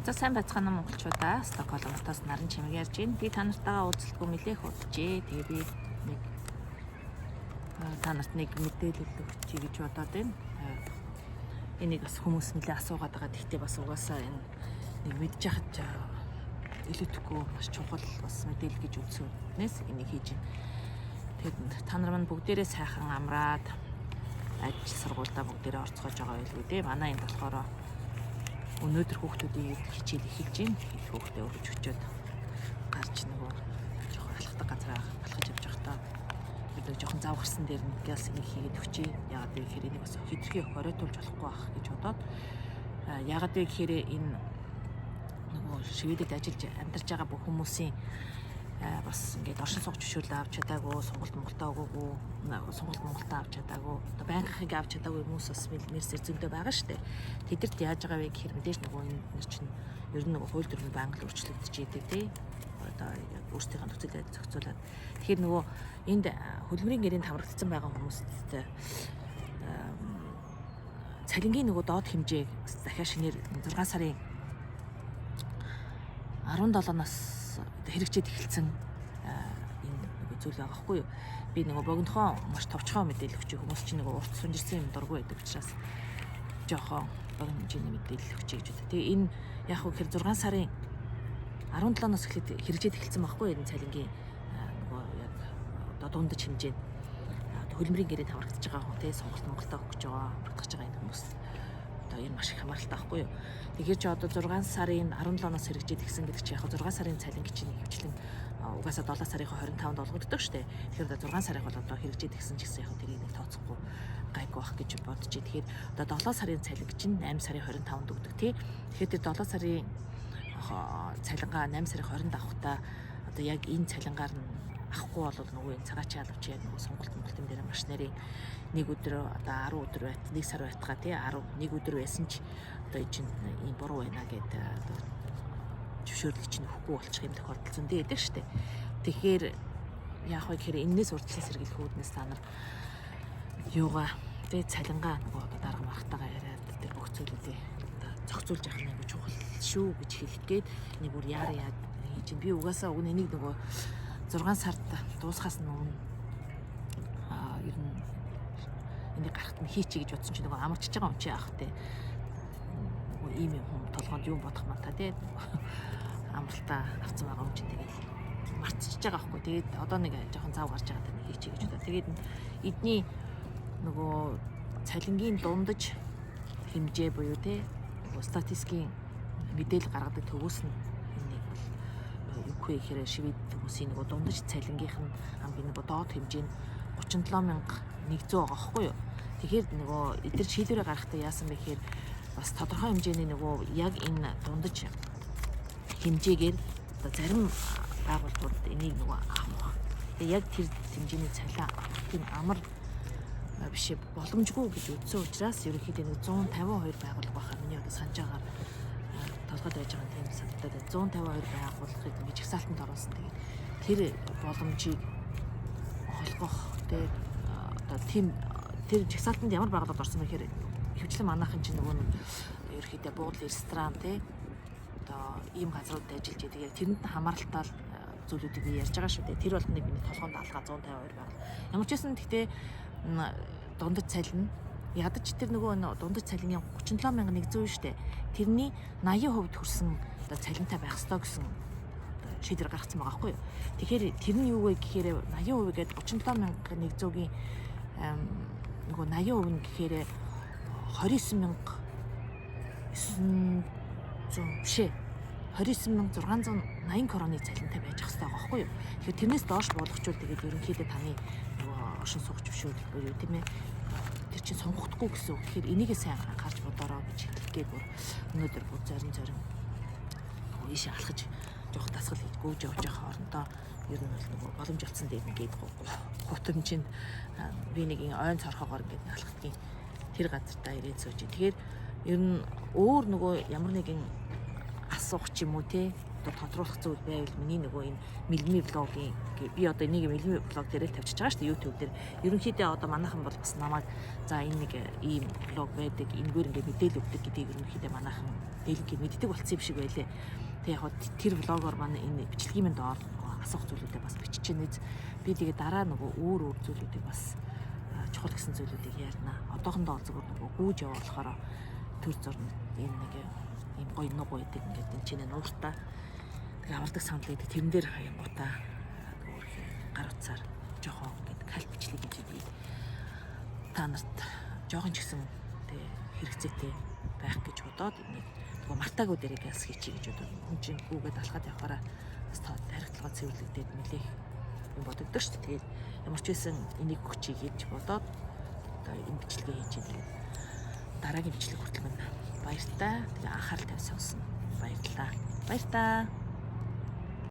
За сайн байцгаана уу монголчуудаа. Стокгольм хотоос Наран чимэг ярьж байна. Би та нартайгаа уулзалтгүй нэлээх уджээ. Тэгээ би нэг та нарт нэг мэдээлэл өгчий гэж бодоод байна. Энийг бас хүмүүс нэлээ асуугаад байгаа. Гэхдээ бас угаасаа энэ нэг мэдж яхад илүүтэхгүй маш чухал бас мэдээлэл гэж үзсэнээс энийг хийж байна. Тэгээд та нар мань бүгдээрээ сайхан амраад ажил сургуульдаа бүгдээрээ орцгоож байгаа байлгүй дээ. Манай энд болохоор өнөөдөр хүүхдүүдийн хичээл эхэлж байна. Их хүүхдээ өргөж өчөөд гарч нөгөө жоохон алхдаг газараа алхаж явж байхдаа бид нэг жоохон зав гарсан дээр нь гялс энийг хийгээд өгчээ. Яагаад вэ гэхээр энийг бас хэтэрхий хориотуулж болохгүй байх гэж бодоод, яагаад вэ гэхээр энэ нөгөө Шведэд ажиллаж амьдарч байгаа бүх хүмүүсийн бас ингээд оршин суугч зөвшөөрлөө авч чадаагүй, сонголт Монголдоо өгөөгүй, сонголт Монголдоо авч чадаагүй, одоо байнгахыг авч чадаагүй хүмүүс бас нэрсэр зөндөө байгаа шүү дээ. Тэдэрт яаж байгаа вэ гэхээр мэдээж нөгөө энэ нэр чинь ер нь нөгөө хууль дүрм байнга л өөрчлөгдөж идэг, тий. Одоо яг өөрсдийнхөө нөхцөл байдал зохицуулаад. Тэгэхээр нөгөө энд хөдөлмөрийн гэрээнд хамрагдсан байгаа хүмүүст цалингийн нөгөө доод хэмжээ дахиад шинээр 6 сарын 17-наас хэрэгжээд эхэлсэн энэ нөгөө зүйл байгаа хгүй юу. Би нөгөө богинохоо маш товчхон мэдээлэл өгч, хүмүүс чинь нөгөө урт сунжирсан юм дургүй байдаг учраас жоохон богино хэмжээний мэдээлэл өгч гэж үү. Тэгээ энэ яг хөө гэхээр 6 сарын 17-наас эхлээд хэрэгжээд эхэлсэн байхгүй юу, энэ цалингийн нөгөө яг одоо дундаж хэмжээ хөлмөрийн гэрээнд хамрагдаж байгаа хүн, те, сонголт Монголдо өгч байгаа, хамрагдаж байгаа энэ хүмүүс одоо энэ маш их хамааралтай байхгүй юу. Тэгэхээр чи одоо 6 сарын 17-наас хэрэгжээд ирсэн гэдэг чи яг 6 сарын цалин чинь хөвчлэн угаасаа 7 сарын 25-нд олгогддог шүү дээ. Тэгэхээр одоо 6 сарын бол одоо хэрэгжээд ирсэн ч гэсэн яг тэрийг нэг тооцохгүй гайгүй байх гэж бодож. Тэгэхээр одоо 7 сарын цалин чинь 8 сарын 25-нд өгдөг, тий. Тэгэхээр тэр 7 сарын цалингаа 8 сарын 20-нд авахдаа одоо яг энэ цалингаар нь авахгүй бол нөгөө энэ цагаачийн алавч яг нөгөө сонголт Монголын дээр маш нарийн нэг өдөр одоо 10 өдөр байт, 1 сар байтгаа, тий, 11 өдөр байсан ч одоо чинь ийм буруу байна гэдэг одоо зөвшөөрлөг чинь өгөхгүй болчих юм тохиолдол зөндөө байдаг штэ. Тэгэхээр яах вэ гэхээр энээс урьдчилан сэргийлэх үүднээс та нар юугаа, тий, цалингаа нөгөө одоо дарга маргатайгаа яриад тэр бүх зүйлүүдээ зохицуулж явах нь айгүй чухал шүү гэж хэлэх гээд энийг бүр яараа яа хийж чинь. Би угаасаа уг нь энийг нөгөө 6 сард дуусахаас өмнө ер нь энийг гарахт нь хийчихье гэж бодсон чинь нөгөө амарчж байгаа юм чи яах вэ? Нөгөө ийм юм хүм толгоонд юм бодох мантаа, тий, амралтаа авцсан байгаа юм чинь тэгэл мартчихж байгаа байхгүй. Тэгээд одоо нэг жоохон зав гарч байгаа, тэр хийчихье гэж бодоо. Тэгээд эдний нөгөө цалингийн дундаж хэмжээ буюу, тий, нөгөө статистикийн мэдээлэл гаргадаг төвөөс нь энийг бол юу вэ гэхээр швед хүмүүсийн нөгөө дундаж цалингийнх нь хамгийн нөгөө доод хэмжээ нь 37,100 байгаа байхгүй юу. Тэгэхээр нөгөө эдгээр шийдвэрээ гаргахдаа яасан бэ гэхээр бас тодорхой хэмжээний нөгөө яг энэ дундаж хэмжээгээр одоо зарим байгууллагууд энийг нөгөө авах. Тэгээ яг тэр хэмжээний цалин авах тийм амар биш, боломжгүй гэж үзсэн учраас ерөнхийдөө нэг 152 байгууллага байхаа миний одоо санаж байгаагаар толгойд байж байгаа тийм санагдаад байна. 152 байгууллагыг ингэж жагсаалтанд оруулсан. Тэгээд тэр боломжийг олгох, тэ, одоо тийм тэр жагсаалтанд ямар байгууллагад орсон бэ гэхээр хөвчлэн манайхан чинь нөгөө нэг ерөнхийдөө буудлын, ресторан, тэ, одоо ийм газруудад ажиллаж байдаг. Яг тэрэнд нь хамааралтай зүйлүүдийг би ярьж байгаа шүү дээ. Тэр болгоныг миний толгоонд алгаа 152 байгуул. Ямар ч байсан гэхдээ дундаж цалин ядаж тэр нөгөө дундаж цалингийн 37,100 шүү дээ. Тэрний 80% хүрсэн одоо цалинтай байх ёстой гэсэн шийдвэр гаргацсан байгаа байхгүй юу. Тэгэхээр тэр нь юу вэ гэхээр 80% гээд 37,100-ийн нөгөө 80% нь гэхээр 29,900 биш ээ, 29,680 кроны цалинтай байж ах хэрэгтэй байгаа байхгүй юу. Тэгэхээр тэрнээс доош буулгачвал тэгээд ерөнхийдөө таны нөгөө оршин суугч зөвшөөрөл буюу, тийм ээ, тэр чинь сонгохдохгүй гэсэн үг. Тэгэхээр энийгээ сайн анхаарч бодороо гэж хэлэх гээд бүр өнөөдөр бүр зорин зорин нөгөө ийшээ алхаж жоох дасгал хийж гүйж явж байгаа хоорондоо ер нь бол нөгөө боломж олцсон дээр ингээд гутамжинд би нэг ойн цорхоогоор ингээд алхдгийн тэр газартаа ирээд сууж. Тэгэхээр ер нь өөр нөгөө ямар нэгэн асуух ч юм уу, те. одоо тодруулах зүйл байвал миний нөгөө энэ Мэлми vlog-ийн, би одоо энийг Мэлми vlog дээр л тавьчихж байгаа шүү дээ, YouTube дээр. Ерөнхийдөө одоо манайхан бол бас намайг за энэ нэг ийм vlog байдаг, энэгээр ингээд мэдээлэл өгдөг гэдгийг ерөнхийдөө манайхан дийлэнхий мэддэг болсон юм шиг байлээ. Тэгээ яг тэр vlog-оор манай энэ бичлэгийн минь доор асуух зүйлүүдээ бас бичиж нэ. Би тэгээ дараа нөгөө өөр өөр зүйлүүдийг бас чухал гэсэн зүйлүүдийг ярина. Одоохондоо зүгээр нөгөө гүүж яваа болохоор төр зур энэ нэг ийм гоё нуг байдаг, ингээд энэ чинь нууртаа тэгээ авардаг сандал гэдэг, тэрэн дээр хаянгуудаа өөр гар утсаар жоохон ингээд каль бичлэг хийж идэв. Та нарт жоохон ч гэсэн тэгээ хэрэгцээтэй байх гэж бодоод, энийг нөгөө мартаагүй дээрээ гялс хийчихье гэж бодоод. Хүн чинь гүүгээд алхаад явахаараа бас тархиталгаа цэвэрлэгдээд нэлээх юм бодогдсон шүү дээ. Тэгээд ямар ч байсан энийг өгчий гэж бодоод одоо энэ бичлэгээ хийж идэв. Дараагийн бичлэг хүртэл минь баяртай. Тэгээ анхаарал тавьсан. Баярлалаа. Баяртай.